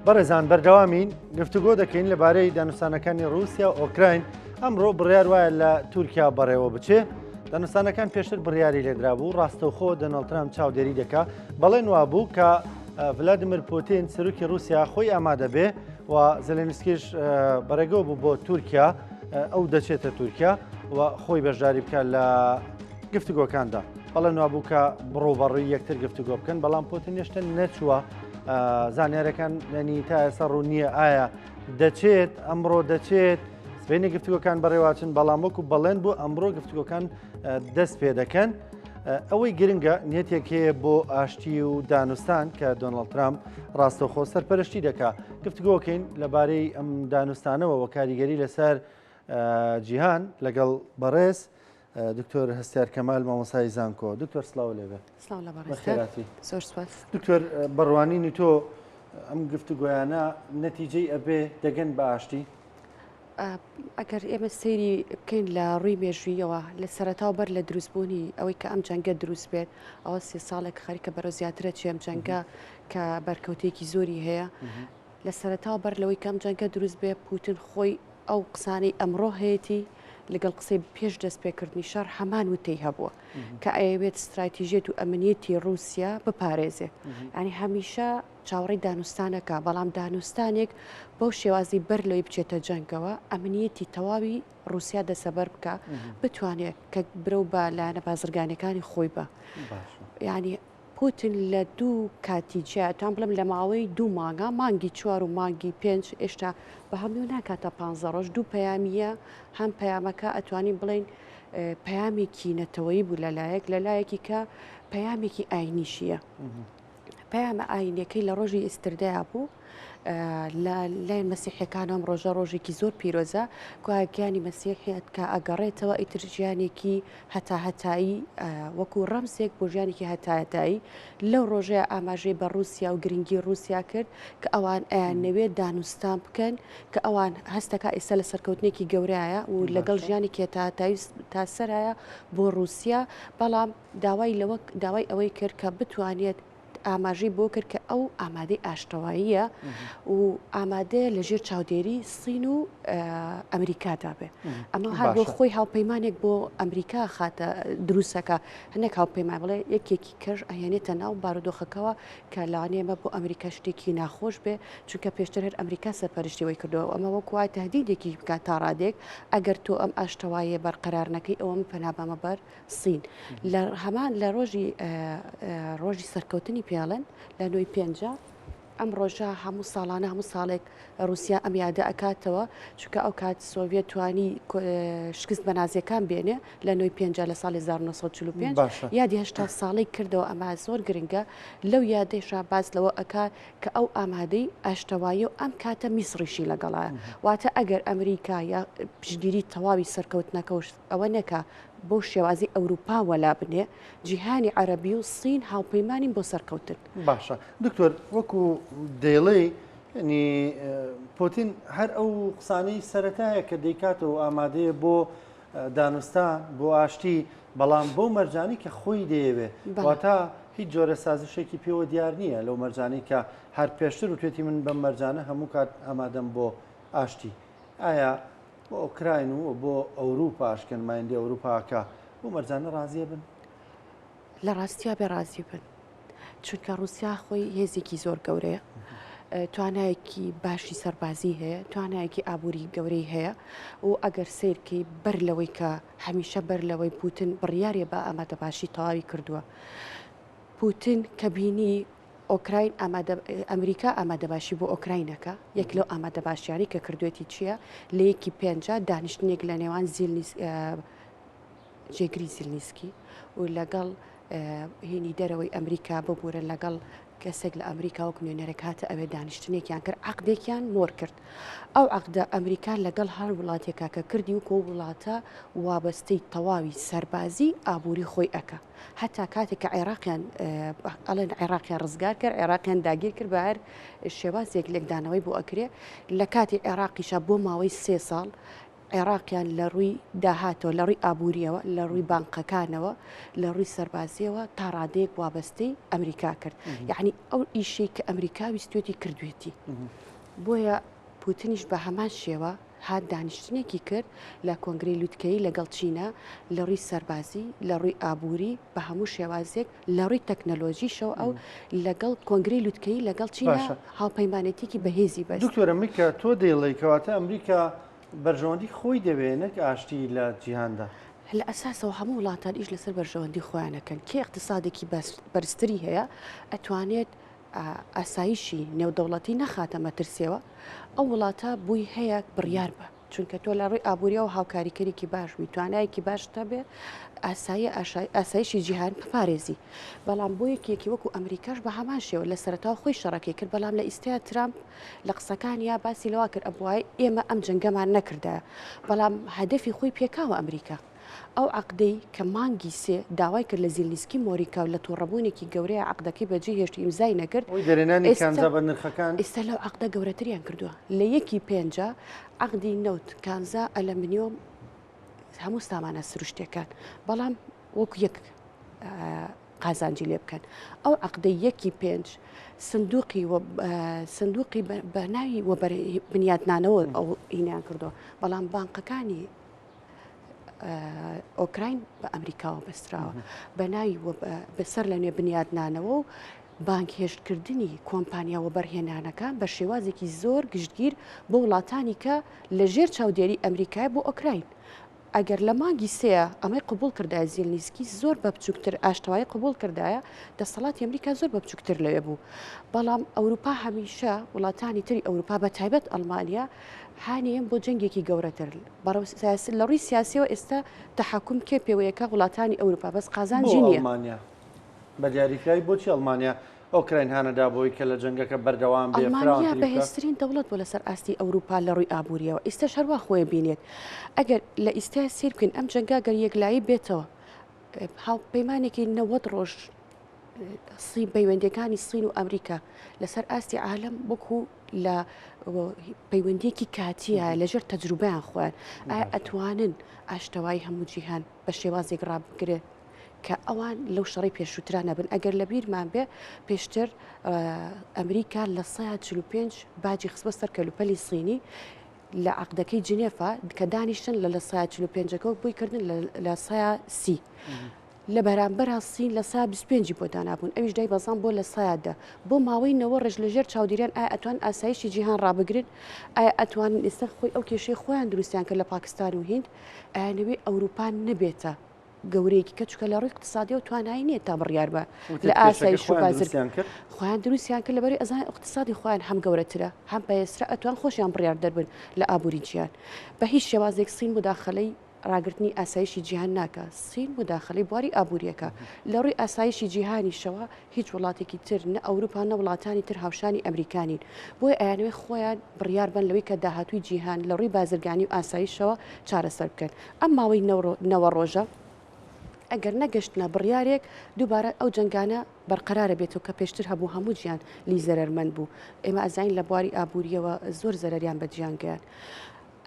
بەڕێزان بەردەوامین گفتوگۆ دەکەین لەبارەی دانوستانەکانی رووسیا و ئۆکراین ئەمڕۆ بڕیار وایە لە تورکیا بەڕێوە بچێ. دانوستانەکان پێشتر بڕیاری لێدرابوو ڕاستەوخۆ دۆناڵد ترامپ چاودێری دەکا بەڵێن وابوو کە ڤلادیمیر پوتین سەرۆکی رووسیا خۆی ئامادە بێ و زێلێنسکیش بەڕێگەوە بوو بۆ تورکیا ئەو دەچێتە تورکیا و خۆی بەشداری بکات لە گفتوگۆکاندا بەڵێن وابوو کە بڕوبەڕووی یەکتر گفتوگۆ بکەن بەڵام پوتین هێشتا نەچووە زانیارەکان ینی تا ئێستا ڕوون نییە ئایا دەچێت ئەمڕۆ دەچێت سبەینێ گفتوگۆکان بەڕێواچن بەڵام وەکو بەڵێن بوو ئەمڕۆ گفتوگۆکان دەست پێ دەکەن. ئەوەی گرنگە نیەتێک هەیە بۆ ئاشتی و دانوستان کە دۆناڵد ترامپ ڕاستەوخۆ سەرپەرشتی دەکا گفتگۆکەین لەبارەی ئەم دانوستانەوە وە کاریگەری لەسەر جیهان لەگەڵ بەڕێز دکتۆر هەستیار کەمال مامۆسای زانکۆ دکتۆر سلااو لێبێ زۆر سوپاس دکتۆر بەڕوانینی تۆ ئەم گفتوگۆیانە نەتیجەی ئەبێ دەگەن بە ئاشتی ئەگەر ئێمە سەیری بکەین لە ڕووی مێژوویەوە لە سەرەتاوە بەر لە دروستبوونی ئەوەی کە ئەم جەنگە دروست بێت ئەوە سێ ساڵێک خەریکە بەرەو زیاترە چێ ئەم جەنگە کە بەرکەوتێکی زۆری هەیە لە سەرەتاوە بەر لەوەی کە ئەم جەنگە دروست بێ پوتن خۆی ئەو قسانەی ئەمڕۆ هەیەی لەگەڵ قسەی پێش دەست پێکردنی شەڕ هەمان وتەی هەبووە کە ئەیەوێت ستراتیژیەت و ئەمنیەتی ڕووسیا بپارێزێ ینی هەمیشە چاوەڕێی دانوستانەکە، بەڵام دانوستانێک بەو شێوازەی بەر لەوەی بچێتە جەنگەوە، ئەمنیەتی تەواوی ڕووسیا دەسەبەر بکا، بتوانێ کە برەو بە لایەنە بازرگانیەکانی خۆی بە. یانی پوتین لە دوو کاتی جیا، ئەتوانم بڵێم لە ماوەی دوو مانگا، مانگی چوار و مانگی پێنج، ئێشتا بە هەموو ناکاتە پانزە ڕۆژ، دوو پەیامییە، هەم پەیامەکە ئەتوانین بڵێین پەیامێکی نەتەوەیی بوو لە لایەک، لە لایەکی کە پەیامێکی ئاینیشیە. پەیامە ئایینیەکەی لە ڕۆژی ئیستردەیا بوو لە لای مەسیحەکان ئەم ڕۆژە ڕۆژێکی زۆر پیرۆزە گوایە گیانی مەسیحیت کە ئەگەڕێتەوە ئیتر ژیانێکی هەتاهەتایی وەکو ڕەمزێک بۆ ژیانێکی هەتاهەتایی لەو ڕۆژەیە ئاماژەی بە ڕووسیا و گرنگی ڕووسیا کرد کە ئەوان ئەیانەوێت دانوستان بکەن کە ئەوان هەستەکە ئێستا لە سەرکەوتنێکی گەورایە و لەگەڵ ژیانێکی هەتاهەتایی تا سەرایە بۆ ڕووسیا بەڵام داوای لەوە داوای ئەوەی کرد کە بتوانێت ئاماژەی بۆ کرد کە ئەو ئامادەی ئاشتەواییە و ئامادەیە لە ژێر چاودێری سین و ئەمریکادا بێ ئەمە هەر بۆ خۆی هاوپەیمانێک بۆ ئەمریکا خاتە دروستەکە هەندێک هاوپەیمان بڵێ یەکێکی کەش ئەهێنێتە ناو بارودۆخەکەوە کە لەوانەیە بۆ ئەمریکا شتێکی ناخۆش بێ چونکە پێشتر هەر ئەمریکا سەرپەرشتی وەی کردەوە ئەمە وەکو وای تهدیدێکی بکات تا ڕادێک ئەگەر تۆ ئەم ئاشتەواییە بەرقەرار نەکەی ئەوە من پەنا بەمە بەر سین لە هەمان لە ڕۆژی ڕۆژی سەرکەوتنی پێڵێن لە نۆی پێنجە ئەم ڕۆژە هەموو ساڵانە هەموو ساڵێک رووسیا ئەم یادە ئەکاتەوە چونکە ئەو کات سۆڤێت توانی شکست بە نازیەکان بێنێ لە نۆی پێنجە لە ساڵی 1945 یادی هشتا ساڵی کردەوە ئەمە زۆر گرنگە لەو یادەیشا باس لەوە ئەکا کە ئەو ئامادەی ئاشتەوایی و ئەم کاتە میسڕیشی لەگەڵە واتە ئەگەر ئەمریکا یا پشتگیری تەواوی سەرکەوتنەکەوش ئەوە نەکا بەو شێوازەی ئەوروپا وەلا بنێ، جیهانی عەرەبی و سین هاوپەیمانین بۆ سەرکەوتن. باشە دکتۆر وەکو دەیڵێی یەنی پۆتین هەر ئەو قسانەی سەرەتایە کە دەیکاتەوە ئامادەیە بۆ دانوستان بۆ ئاشتی بەڵام بەو مەرجانی کە خۆی دەیەوێ واتە هیچ جۆرە سازشێکی پێوە دیار نییە لەو مەرجانی کە هەر پێشتر وتێتی من بەم مەرجانە هەموو کات ئامادەم بۆ ئاشتی ئایا بۆ ئۆکراین و بۆ ئەوروپاش کە نمایندەی ئەوروپاکە بۆ مەرجانە ڕازیە بن؟ لە ڕاستیا بێ ڕازی بن چونکە ڕوسیا خۆی هێزێکی زۆر گەورەیە توانایەکی باشی سەربازی هەیە توانایەکی ئابووری گەورەی هەیە و ئەگەر سیرکەی بەر لەوەی کە هەمیشە بەر لەوەی پوتن بڕیارێ بە ئامادەباشی تەواوی کردووە پوتن کە بینی ئۆکراین ئامادە ئەمریکا ئامادەباشی بۆ ئۆکراین ئەکا، یەک لەو ئامادەباشیانەی کە کردوێتی چییە؟ لە یەکی پێنجا دانیشتنێک لە نێوان زیلنیس جێگری زیلنیسکی و لەگەڵ هینی دەرەوەی ئەمریکا ببورە لەگەڵ کەسێک لە ئەمریکا وەک نوێنەرێک هاتە ئەوێ دانیشتنێکیان کرد عقدێکیان مۆر کرد ئەو عقدە ئەمریکا لەگەڵ هەر وڵاتێکا کە کردی وکۆ وڵاتە وابەستەی تەواوی سەربازی ئابووری خۆی ئەکا هەتا کاتێک کە عێراقیان ئەڵێن عێراقیان ڕزگار کرد عێراقیان داگیر کرد بە هەر شێوازێک لێکدانەوەی بۆ ئەکرێ لە کاتی عێراقیشا بۆ ماوەی سێ ساڵ. عێراقیان لە ڕووی داهاتەوە، لە ڕووی ئابوورییەوە، لە ڕووی بانقەکانەوە، لە ڕووی سەربازییەوە تا ڕادەیەک وابەستەی ئەمریکا کرد. یەعنی ئەو ئیشەی کە ئەمریکا ویستوێتی کردوێتی. بۆیە پوتنیش بە هەمان شێوە هات دانیشتنێکی کرد لە کۆنگرەی لوتکەیی لەگەڵ چینە لە ڕووی سەربازی، لە ڕووی ئابووری بە هەموو شێوازێک، لە ڕووی تەکنەلۆژیشەوە ئەو لەگەڵ کۆنگرەی لوتکەیی لەگەڵ چینە هاوپەیمانێتیکی بەهێزی بەست. دکتۆرە میکا تۆ دەیڵێی کەواتە ئەمریکا بەرژەوەندی خۆی دەوێ نەک ئاشتی لە جیهاندا؟ لە ئەساسەوە هەموو وڵاتان ئیش لەسەر بەرژەوەندی خۆیان ئەکەن، کێ ئیقتسادێکی بەرزتری هەیە ئەتوانێت ئاسایشی نێودەوڵەتی نەخاتە مەترسیەوە، ئەو وڵاتە بۆی هەیە بڕیار بە، چونکە تۆ لە ڕووی ئابووریەوە هاوکاریکەرێکی باش بی، توانایەکی باشت هەبێ، ئاساییە ئاسایشی جیهان بپارێزی. بەڵام بۆ یەکێکی وەکو ئەمریکاش بە هەمان شێوە لە سەرەتاوە خۆی شەڕەکەی کرد، بەڵام لە ئیستایا ترامپ لە قسەکانیا باسی لەوە کرد ئەبوایە ئێمە ئەم جەنگەمان نەکردایە، بەڵام هەدەفی خۆی پێکاوە ئەمریکا. ئەو عەقدەی کە مانگی سێ داوای کرد لە زیلنیسکی مۆریکا و لە توڕەبوونێکی گەورەیا عەقدەکەی بەجێ هێشت و ئیمزای نەکرد، ئەوەی دەرهێنانی ئێستا کانزا بە نرخەکان. ئێستا لەو عەقدە گەورەتریان کردووە. لە یەکی پێنجا عەقدی نەوت، کانزا، ئەلەمنیۆم، هەموو سامانە سروشتیەکان، بەڵام وەکو یەک قازانجی لێ بکەن. ئەو عەقدەی یەکی پێنج سندوقی سندوقی بە ناوی وەبەر بنیاتنانەوە ئەو هینیان کردووە، بەڵام بانقەکانی ئۆکراین بە ئەمریکاوە بەستراوە بە ناوی بەسەر لە نوێ بنیادنانەوە و بانگهێشتکردنی کۆمپانیا وەبەرهێنانەکان بە شێوازێکی زۆر گشتگیر بۆ وڵاتانی کە لە ژێر چاودێری ئەمریکای بۆ ئۆکراین. ئەگەر لە مانگی سێ ئەمەی قبوڵ کردایە زیلنیسکی زۆر بە بچووکتر ئاشتەوایی قبوڵ کردایە دەسەڵاتی ئەمریکا زۆر بە بچووکتر لەوێ بوو. بەڵام ئەوروپا هەمیشە وڵاتانی تری ئەوروپا بە تایبەت ئەڵمانیا هانیان بۆ جەنگێکی گەورەتر لە ڕووی سیاسیەوە ئێستا تەحەکوم کێ پێوەیەکە وڵاتانی ئەوروپا بەس قازانجی نییە. ئەڵمانیا بە دیاریکراوی بۆچی ئەڵمانیا ئۆکراین هانەدا بۆی کە لە جەنگەکە بەردەوام بێ ئەڵمانیا فراوانتری بکا؟ بەهێزترین دەوڵەت بوو لەسەر ئاستی ئەوروپا لە ڕووی ئابووریەوە ئیستاش هەروا خۆی بینێت ئەگەر لە ئیستا سەیر بکەین ئەم جەنگە گەر یەکلایی بێتەوە هاوپەیمانێکی 90 ڕۆژ سین پەیوەندیەکانی سین و ئەمریکا لەسەر ئاستی عالەم وەکو لە پەیوەندیەکی کاتیە لەژێر تەجروبەیان خۆیان ئایا ئەتوانن ئاشتەوایی هەموو جیهان بە شێوازێک ڕابگرێت کە ئەوان لەو شەڕی پێشووترا نەبن ئەگەر لە بیرمان بێ پێشتر ئەمریکا لە 45 باجی خستبە سەر کەلوپەلی سینی لە عقدەکەی جنێفا کە دانیشتن لە لە 45ەکە بۆی کردن لە 30 لە بەرامبەرا سین لە سا 25 ی بۆ دانابوون ئەویش دایبەزاند بۆ لە سا دە بۆ ماوەی نەوە ڕێژ لە ژێر چاودیریان ئایا ئەتوان ئاسایشی جیهان ڕابگرن ئایا ئەتوانن ئێستا خۆی ئەو کێشەی خۆیان دروستیان کرد لە پاکستان و هیند ئەیانەوێ ئەوروپا نەبێتە گەورەیەکی کە چکە لە ڕووی اقتصادیەوە توانایی نییە تا بڕیار بە وتت لە کێشەکە ئاسایش و خۆیان بازر دروستیان کرد؟ خۆیان دروستیان کرد لەبەری ئەزان اقتصادی خۆیان هەم گەورەترە هەم بەهێزترە ئەتوان خۆشیان بڕیار دەربن لە ئابووری جیهان بە هیچ شێوازێک سین مداخلەی ڕاگرتنی ئاسایشی جیهان ناکا، سین موداخەلەی بواری ئابووریەکە. لە ڕووی ئاسایشی جیهانیشەوە هیچ وڵاتێکی تر نە ئەوروپا نە وڵاتانی تر هاوشانی ئەمریکا نین. بۆیە ئەیانەوێ خۆیان بڕیار بەن لەوەی کە داهاتووی جیهان لە ڕووی بازرگانی و ئاسایشەوە چارەسەر بکەن. ئەم ماوەی نەوە ڕۆژە ئەگەر نەگەشتنە بڕیارێک دووبارە ئەو جەنگانە بەرقەرارە بێتەوە کە پێشتر هەبوو هەموو جیهان لی زەرەرمەند بوو. ئێمە ئەزانین لە بواری ئابووریەوە زۆر زەرەریان بە جیهان گەیاند.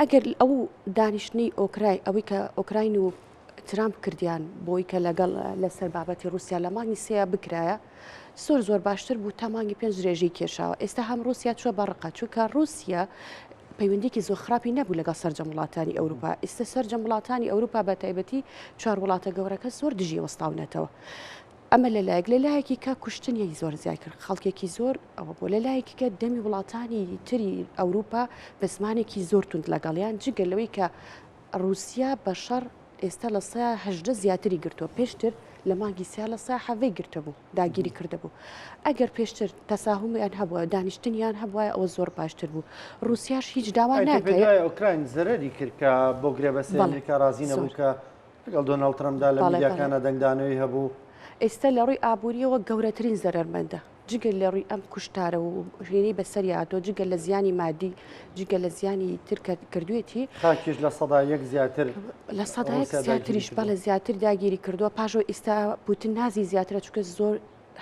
ئەگەر ئەو دانیشتنەی ئۆکرای ئەوەی کە ئۆکراین و ترامپ کردیان بۆی کە لەگەڵ لەسەر بابەتی رووسیا لە مانگی سێ بکرایە زۆر زۆر باشتر بوو تا مانگی پێنج درێژەی کێشاوە ئێستا هەم رووسیا چوە بە ڕقە چونکە رووسیا پەیوەندیکی زۆر خراپی نەبوو لەگەڵ سەرجەم وڵاتانی ئەوروپا ئێستا سەرجەم وڵاتانی ئەوروپا بە تایبەتی چوار وڵاتە گەورەکە زۆر دژی وەستاونەتەوە. ئەمە لە لایەک، لە لایەکی کە کوشتنیی زۆر زیای کرد، خەڵکێکی زۆر ئەوە بوو، لە لایەکی کە دەمی وڵاتانی تری ئەوروپا بە زمانێکی زۆر توند لەگەڵیان، جگە لەوەی کە ڕووسیا بە شەڕ ئێستا لە سەیا 18 زیاتری گرتووە، پێشتر لە مانگی سیا لە سەیا حەڤەی گرتبوو، داگیری کردبوو. ئەگەر پێشتر تەساهومیان هەبووایە، دانیشتنیان هەبووایە ئەوە زۆر باشتر بوو. ڕووسیاش هیچ داوا ئەی تۆ پێت ناکا. وایە ئۆکراین زەرەری کرد کە بۆ گرێبەستی بەڵێ ئەمریکا ڕازی نەبوو زۆر. کە لەگەڵ دۆناڵد ترەمپدا لە بەڵێ بەڵێ. میدیاکانا دەنگدانەوەی هەبوو. ئێستا لە ڕووی ئابوورییەوە گەورەترین زەرەرمەندە، جگە لە ڕووی ئەم کوشتارە و هێنەی بەسەری هاتووە، جگە لە زیانی مادی، جگە لە زیانی تر کە کردوویەتی. خاکیش 1% زیاتر 1% ڕووسیا داگیری زیاتریش کردووە. بەڵێ زیاتر داگیری کردووە، پاش ئەوەی ئیستا پوتن نازی زیاترە، چونکە زۆر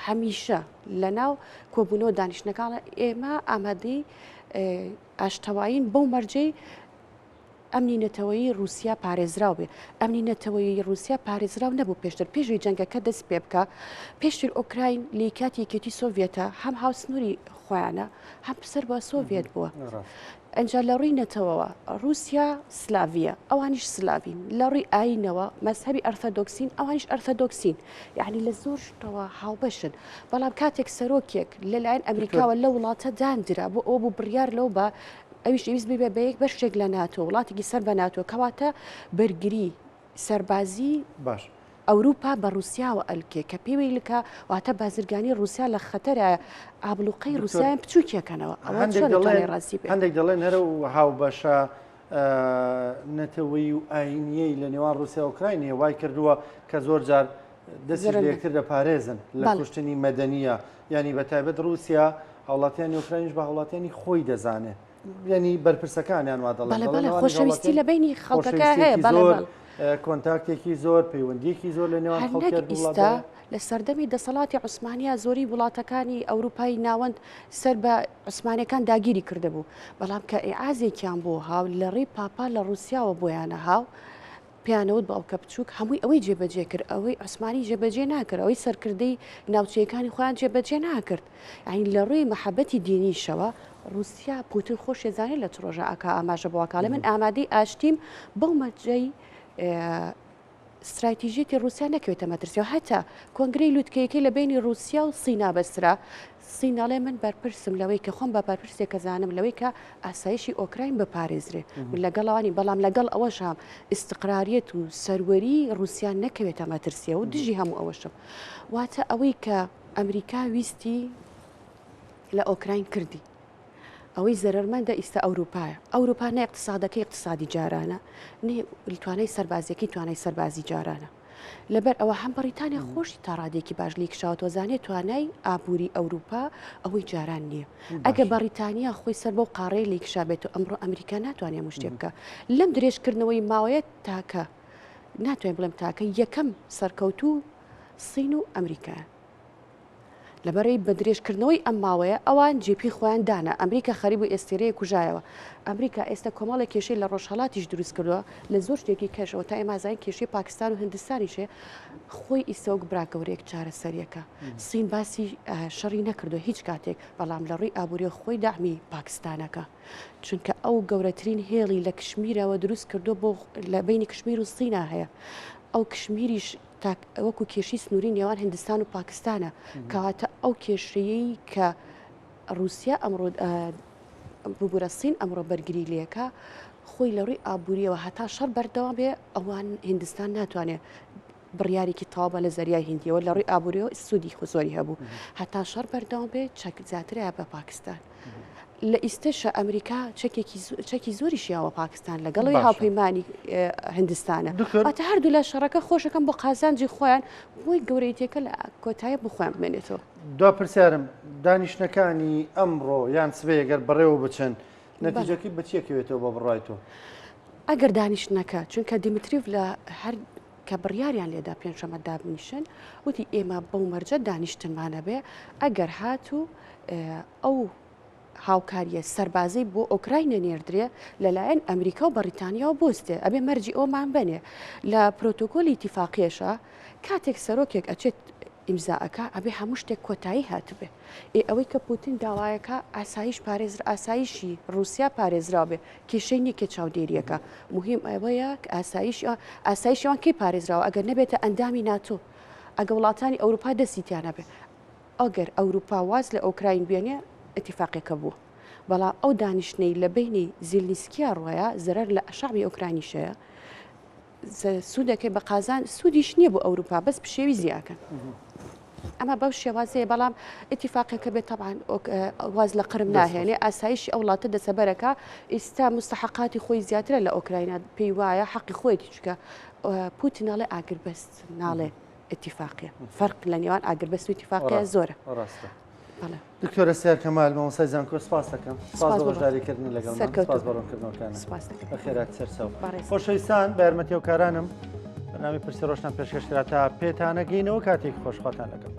هەمیشە لەناو کۆبوونەوە دانیشتنەکان ئێمە ئامادەی ئاشتەوایین بەو مەرجەی. ئەمنی نەتەوەیی ڕووسیا پارێزراو بێ. ئەمنی نەتەوەیی ڕووسیا پارێزراو نەبوو پێشتر، پێش ئەوەی جەنگەکە دەست پێ بکا. پێشتر ئۆکراین لە کاتی یەکێتی سۆڤیەتە هەم هاوسنووری خۆیانە هەم سەر بە سۆڤیەت بووە. ئەنجا لە ڕووی نەتەوەوە ڕووسیا سلاڤیە، ئەوانیش سلاڤین. لە ڕووی ئایینەوە مەزهەبی ئەرثەدۆکسین، ئەوانیش ئەرثەدۆکسین. یەعنی لە زۆر شتەوە هاوبەشن. بەڵام کاتێک سەرۆکێک لەلایەن ئەمریکاوە لەو وڵاتە داندرا بۆ ئەوە بوو بڕیار لەو بە ئەویش ئەویست ببێ بە یەک بەشێک لە ناتۆ، وڵاتێکی سەر بە ناتۆ، کەواتە بەرگری سەربازی باش. ئەوروپا بە ڕوسیاوە ئەلکێ کە پێوەی لکا، واتە بازرگانی ڕوسیا لە خەتەرایە، ئابڵوقەی دکتۆر ڕوسیایان بچوکیەکەنەوە، ئەوە هەندێک چۆن دەڵێن ئەتوانێ ڕازی بێ؟ هەندێک دەڵێن هەر ئەو هاوبەشە نەتەوەیی و ئایینیەی لە نێوان ڕوسیا و ئۆکراین هەیە وای کردووە کە زۆر جار دەستیش زەرەر لە نەکەن. یەکتر دەپارێزن لە بەڵێ. کوشتنی مەدەنییە، یانی بە تایبەت ڕوسیا هاوڵاتیانی ئۆکراینیش بە هاوڵاتیانی خۆی دەزانێ. یعنی بەرپرسەکانیان وا دەڵێن بەڵێ دەڵێن بەڵێ ئەوانیش خۆشەویستی هاوڵاتیان لە بەینی خەڵکەکە هەیە خۆشەویستیەکی بەڵێ زۆر بەڵێ. contact ێکی زۆر پەیوەندیەکی زۆر لە نێوان هەر خەڵکی نەک هەردوو ئیستا وڵاتدا هەیە. لە سەردەمی دەسەڵاتی عوسمانیا زۆری وڵاتەکانی ئەوروپای ناوەند سەر بە عوسمانیەکان داگیری کردبوو بەڵام کە ئیعازێکیان بۆ هاو لە ڕێی پاپا لە ڕوسیاوە بۆیانە هاو پێیانەوت باوکە بچووک هەمووی ئەوەی جێبەجێ کرد ئەوەی عوسمانی جێبەجێ ناکرد ئەوەی سەرکردەی ناوچەیەکانی خۆیان جێبەجێ ناکرد یانی لە ڕووی مەحەبەتی دینیشەوە ڕوسیا پوتن خۆشی زانێت لە چ ڕۆژە ئاکا ئاماژە بۆ ئەکا ئەڵێ من ئامادەی ئاشتیم بەو مەرجەی ستراتیژیەتی ڕوسیا نەکەوێتە مەترسیەوە هەتا کۆنگرەی لوتکەیەکەی لە بەینی ڕوسیا و سینا بەسترا سین ئەڵێ من بەرپرسم لەوەی کە خۆم بە بەرپرسێک ئەزانم لەوەی کە ئاسایشی ئۆکراین بپارێزرێ من لەگەڵ ئەوانی بەڵام لەگەڵ ئەوەشام ئیستقراریەت و سەروەری ڕوسیا نەکەوێتە مەترسیەوە و دژی هەموو ئەوەشم واتە ئەوەی کە ئەمریکا ویستی لە ئۆکراین کردی ئەوەی زەرەرمەندە ئیستا ئەوروپایە. ئەوروپا نە ئیقتسادەکەی ئیقتسادی جارانە، نە توانای سەربازیەکەی توانای سەربازی جارانە. لەبەر ئەوە هەم بەڕیتانیا خۆشی تا ڕادەیەکی باش لێی کشاوەتەوە زانێ توانای ئابووری ئەوروپا ئەوەی جاران نییە. ئەگە بەڕیتانیا خۆی سەر بەو قاڕەیە لێی کشابێت و ئەمڕۆ ئەمریکا ناتوانێ هەموو شتێ بکا. لەم درێژکردنەوەی ماوەیە تاکە ناتوانین بڵێم تاکە یەکەم سەرکەوتوو سین و ئەمریکایە. لەبەرەی بە درێژکردنەوەی ئەم ماوەیە ئەوان جێپی خۆیان دانا، ئەمریکا خەریبوو ئێستێرەیەک کوژایەوە، ئەمریکا ئێستا کۆمەڵێک کێشەی لە ڕۆژهەڵاتیش دروست کردووە، لە زۆر شتێکی کەش ئەوەتا ئێمە ئەزانین کێشەی پاکستان و هندستانیش هەیە، خۆی ئیستا وەک برا گەورەیەک چارەسەریەکە. سین باسی شەڕی نەکردووە هیچ کاتێک، بەڵام لە ڕووی ئابووریەوە خۆی دەعمی پاکستانەکە، چونکە ئەو گەورەترین هێڵی لە کشمیرەوە دروست کردووە بۆ لە بەینی کشمیر و سینا هەیە، ئەو کشمیریش تاک وەکو کێشەی سنووری نێوان هندستان و پاکستانە کەواتە ئەو کێشەیەی کە رووسیا ئەمڕۆ ببورە سین ئەمڕۆ بەرگری لەکە خۆی لە ڕووی ئابووریەوە هەتا شەڕ بەردەوام بێ ئەوان هندستان ناتوانێت بڕیارێکی تەواو بە لە زەریای هندیەوە لە ڕووی ئابووریەوە سوودی زۆری هەبوو هەتا شەڕ بەردەوام بێ چەک زیاترە بە پاکستان. لە ئیستەشا ئەمریکا چەکێکی چەکی زۆریش یاوە پاکستان لەگەڵەوەی باشە. هاوپەیمانی هندستانە دکتۆر. واتە هەردوولا شەڕەکە خۆشەکەن بۆ قازانجی خۆیان بۆی گەورەیتیەکە لە کۆتایە بۆ خۆیان بمێنێتەوە. دوا پرسیارم دانیشتنەکانی ئەمڕۆ یان سبەی گەر بەڕێوە بچن بەڵێ. نەتیجەکەی بە چیە کەوێتەوە بە بڕوای تۆ؟ ئەگەر دانیشتنەکە چونکە دیمتریڤ لە هەر کە بڕیاریان لێدا پێنجشەممە دابنیشن وتی ئێمە بەو مەرجە دانیشتنمان هەبێ ئەگەر هاتوو ئەو هاوکارییە سەربازەی بۆ ئۆکراین نەنێردرێ لەلایەن ئەمریکا و بەڕیتانیاوە بوەستێ ئەبێ مەرجی ئەومان بەنێ لە پرۆتۆکۆلی ئیتیفاقیەشە کاتێک سەرۆکێک ئەچێت ئیمزا ئەکا ئەبێ هەموو شتێک کۆتایی هاتبێ ئێ ئەوەی کە پوتین داوایەکە ئاسایش پارێزر ئاسایشی ڕوسیا پارێزراو بێ کێشەی نیە کێ چاودێریەکە مهم ئەوەیە ئاسایش ئاسایشی ئەوان کەی پارێزراوە ئەگەر نەبێتە ئەندامی ناتۆ ئەگە وڵاتانی ئەوروپا دەستی تیا نەبێ ئەگەر ئەوروپا واز لە ئۆکراین بێنێ ئیتیفاقێکە بووە بەڵام ئەو دانیشتنەی لە بەینی زیلنیسکیا ڕۆیا زەرەر لە شەعبی ئۆکراینیش هەیە سوودەکەی بە قازان سوودیش نییە بۆ ئەوروپا بەس پشێوی زیاکەن ئەمە بەو شێوازەیە بەڵام ئیتیفاقەکە بێت تەبعەن واز لە قرم ناهێنێ ئاسایشی ئەو وڵاتە دەسەبەرەکە ئیستا مستحقاتی خۆی زیاترە لە ئۆکراینا پێی وایە حەقی خۆیەتی چونکە پوتین ئەڵێ ئاگربەست ناڵێ ئیتیفاقیە فەرق لە نێوان ئاگربەست و ئیتیفاقیە زۆرە. ڕاستە. دکتۆرە سیار کەمال مامۆستای زانکۆ سپاس دەکەم سپاس بۆ بەشداریکردن لەگەڵمان سپاس بۆ ڕوونکردنەوەکانت بەخێرات سەرچاو خۆشەویستان بە یارمەتی هاوکارانم بەرنامەی پرسی ڕۆژتان پێشکەش کرا تا پێتانەگەینەوە کاتێکی خۆش خواتان لەگەڵ.